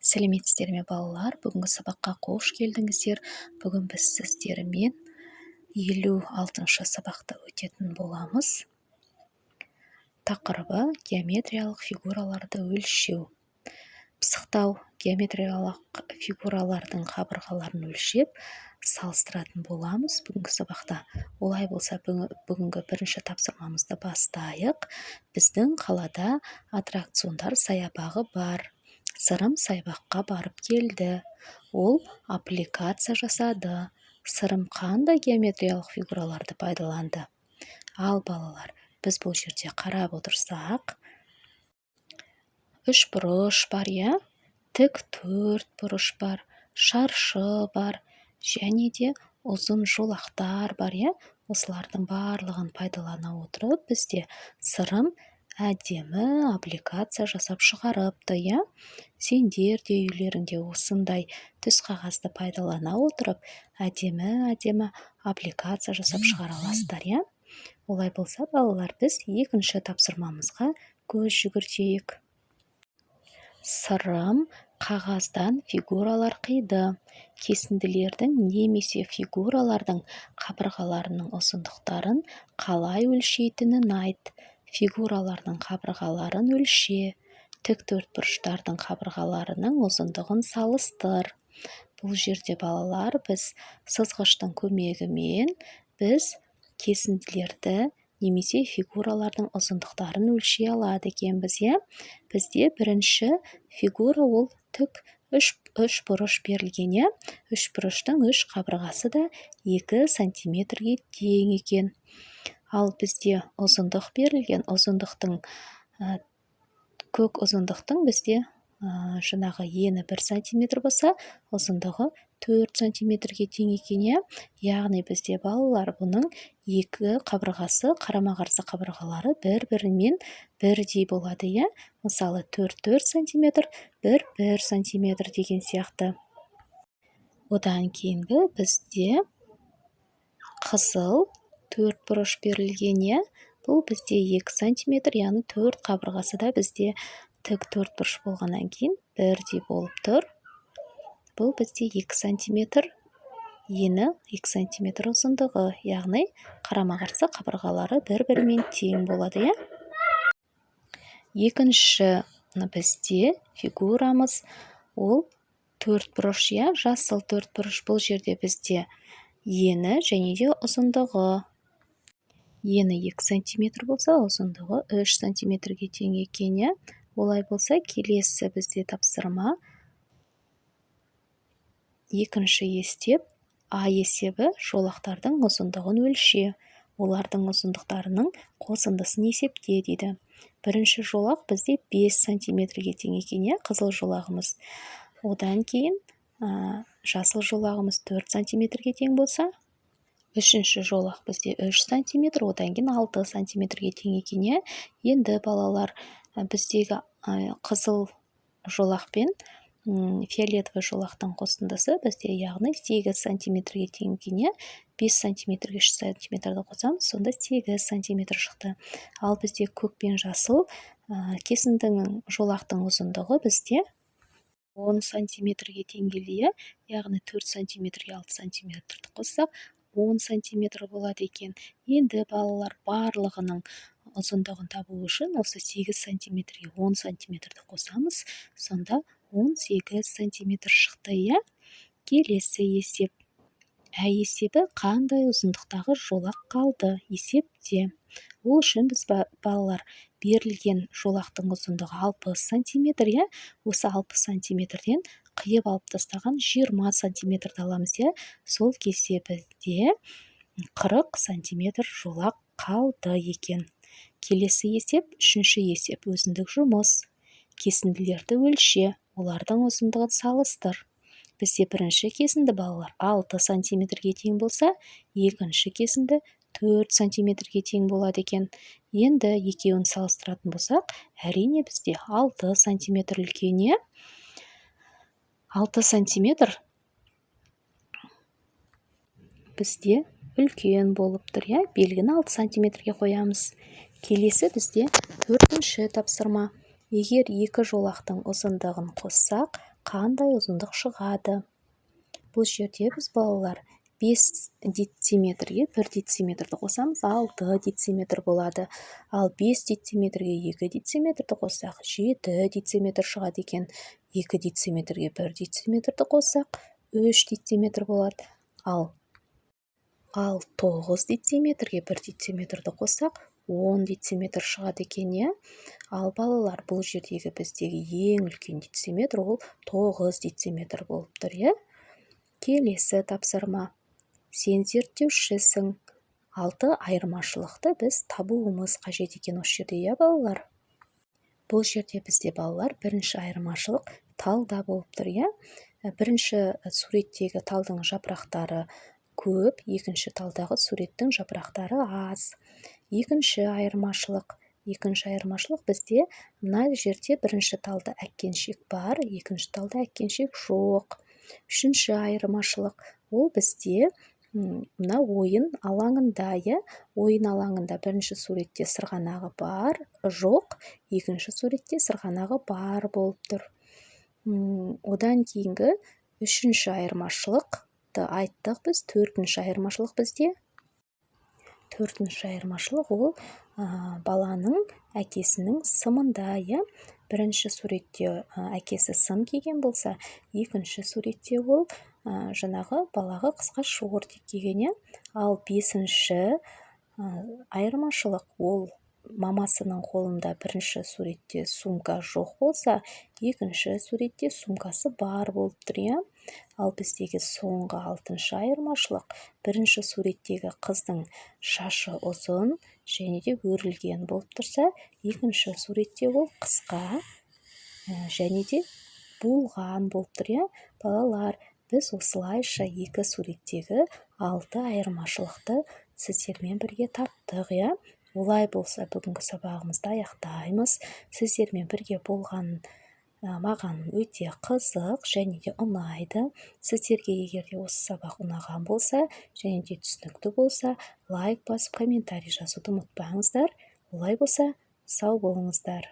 Сәлеметсіздер ме, балалар! Бүгінгі сабаққа қош келдіңіздер. Бүгін біз сіздермен 56-шы сабақты өтетін боламыз. Тақырыбы: геометриялық фигураларды өлшеу. Пысықтау: геометриялық фигуралардың қабырғаларын өлшеп, салыстыратын боламыз бүгінгі сабақта. Олай болса, бүгінгі бірінші тапсырмамызды бастайық. Біздің қалада аттракциондар саябағы бар. Сырым саябаққа барып келді. Ол аппликация жасады. Сырым қандай геометриялық фигураларды пайдаланды? Ал, балалар, біз бұл жерде қарап отырсақ, үш бұрыш бар, иә, тік төрт бұрыш бар, шаршы бар және де ұзын жолақтар бар, иә. Осылардың барлығын пайдалана отырып, бізде Сырым әдемі аппликация жасап шығарыпты, иә. Сендер де үйлеріңде осындай түс қағазды пайдалана отырып, әдемі-әдемі аппликация жасап шығара аласыздар, иә. Олай болса, балалар, біз екінші тапсырмамызға көз жүгіртейік. Сырым қағаздан фигуралар қиды. Кесінділердің немесе фигуралардың қабырғаларының ұзындықтарын қалай өлшейтінін айт. Фигуралардың қабырғаларын өлше. Тік төртбұрыштардың қабырғаларының ұзындығын салыстыр. Бұл жерде, балалар, біз сызғыштың көмегімен біз кесінділерді немесе фигуралардың ұзындықтарын өлшей алады екенбіз, иә. Бізде бірінші фигура ол тік үш бұрыш берілген, иә. Үш бұрыштың үш қабырғасы да 2 сантиметрге тең екен. Ал бізде ұзындық берілген. Ұзындықтың, көк ұзындықтың бізде жаңағы ені 1 сантиметр болса, ұзындығы 4 сантиметрге тең екен, иә. Яғни бізде, балалар, бұның екі қабырғасы, қарама қарсы қабырғалары бір бірімен бірдей болады, иә. Мысалы, 4 4 сантиметр, 1 1 сантиметр деген сияқты. Одан кейінгі бізде қызыл төрт бұрыш берілген, иә. Бұл бізде 2 сантиметр, яғни төрт қабырғасы да бізде тік төрт бұрыш болғаннан кейін бірдей болып тұр. Бұл бізде 2 сантиметр ені, 2 сантиметр ұзындығы, яғни қарама қарсы қабырғалары бір бірімен тең болады, иә. Екінші бізде фигурамыз ол төрт бұрыш, иә, жасыл төрт бұрыш. Бұл жерде бізде ені және де ұзындығы: ені 2 сантиметр болса, ұзындығы 3 сантиметрге тең екен, иә. Олай болса, келесі бізде тапсырма, екінші есеп, А есебі: жолақтардың ұзындығын өлше, олардың ұзындықтарының қосындысын есепте дейді. Бірінші жолақ бізде 5 сантиметрге тең екен, иә, қызыл жолағымыз. Одан кейін жасыл жолағымыз 4 сантиметрге тең болса, үшінші жолақ бізде 3 сантиметр, одан кейін 6 сантиметрге тең екен, иә. Енді, балалар, біздегі қызыл жолақ пен фиолетовый жолақтың қосындысы бізде, яғни, 8 сантиметрге тең екен, иә. 5 сантиметрге 3 сантиметрді қосамыз, сонда 8 сантиметр шықты. Ал бізде көк пен жасыл кесіндінің, жолақтың ұзындығы бізде 10 сантиметрге тең келді, иә. Яғни 4 сантиметрге 6 сантиметрді қоссақ, 10 сантиметр болады екен. Енді, балалар, барлығының ұзындығын табу үшін осы 8 сантиметрге 10 сантиметрді қосамыз, сонда 18 сантиметр шықты, иә. Келесі есеп, Ә есебі: қандай ұзындықтағы жолақ қалды, есепте. Ол үшін біз, балалар, берілген жолақтың ұзындығы 60 сантиметр, иә. Осы 60 сантиметрден қиып алып тастаған 20 сантиметрді аламыз, иә. Сол кезде бізде 40 сантиметр жолақ қалды екен. Келесі есеп, үшінші есеп, өзіндік жұмыс: кесінділерді өлше, олардың ұзындығын салыстыр. Бізде бірінші кесінді, балалар, 6 сантиметрге тең болса, екінші кесінді 4 сантиметрге тең болады екен. Енді екеуін салыстыратын болсақ, әрине, бізде 6 сантиметр үлкен, иә. 6 сантиметр бізде үлкен болып тұр, иә. Белгіні 6 сантиметрге қоямыз. Келесі бізде төртінші тапсырма: егер екі жолақтың ұзындығын қоссақ Қандай ұзындық шығады? Бұл жерде біз, балалар, 5 дециметрге 1 дециметрді қосамыз, 6 дециметр болады. Ал 5 дециметрге 2 дециметрді қоссақ, 7 дециметр шығады екен. 2 дециметрге 1 дециметрді қоссақ, 3 дециметр болады. Ал 9 дециметрге 1 дециметрді қоссақ, 10 дециметр шығады екен, иә. Ал, балалар, бұл жердегі біздегі ең үлкен дециметр ол 9 дециметр болып тұр, иә. Келесі тапсырма. Сен зерттеушісің. Алты айырмашылықты біз табуымыз қажет екен осы жерде, иә, балалар. Бұл жерде бізде, балалар, бірінші айырмашылық талда болып тұр, иә. Бірінші суреттегі талдың жапырақтары көп, екінші талдағы суреттің жапырақтары аз. Екінші айырмашылық бізде мына жерде: бірінші талда әткеншек бар, екінші талда әткеншек жоқ. Үшінші айырмашылық ол бізде мына ойын алаңында, иә. Ойын алаңында бірінші суретте сырғанағы бар, жоқ, екінші суретте сырғанағы бар болып тұр. Одан кейінгі үшінші айырмашылықты айттық біз. Төртінші айырмашылық бізде, төртінші айырмашылық ол баланың әкесінің сымында, иә. Бірінші суретте әкесі сым киген болса, екінші суретте ол жаңағы балағы қысқа шортик киген, иә. Ал бесінші айырмашылық ол мамасының қолында бірінші суретте сумка жоқ болса, екінші суретте сумкасы бар болып тұр, иә. Ал біздегі соңғы, алтыншы айырмашылық: бірінші суреттегі қыздың шашы ұзын және де өрілген болып тұрса, екінші суретте ол қысқа және де буылған болып тұр, иә. Балалар, біз осылайша екі суреттегі алты айырмашылықты сіздермен бірге таптық, иә. Олай болса, бүгінгі сабағымызды аяқтаймыз. Сіздермен бірге болған маған өте қызық және де ұнайды. Сіздерге егер де осы сабақ ұнаған болса және де түсінікті болса, лайк басып, комментарий жазуды ұмытпаңыздар. Олай болса, сау болыңыздар.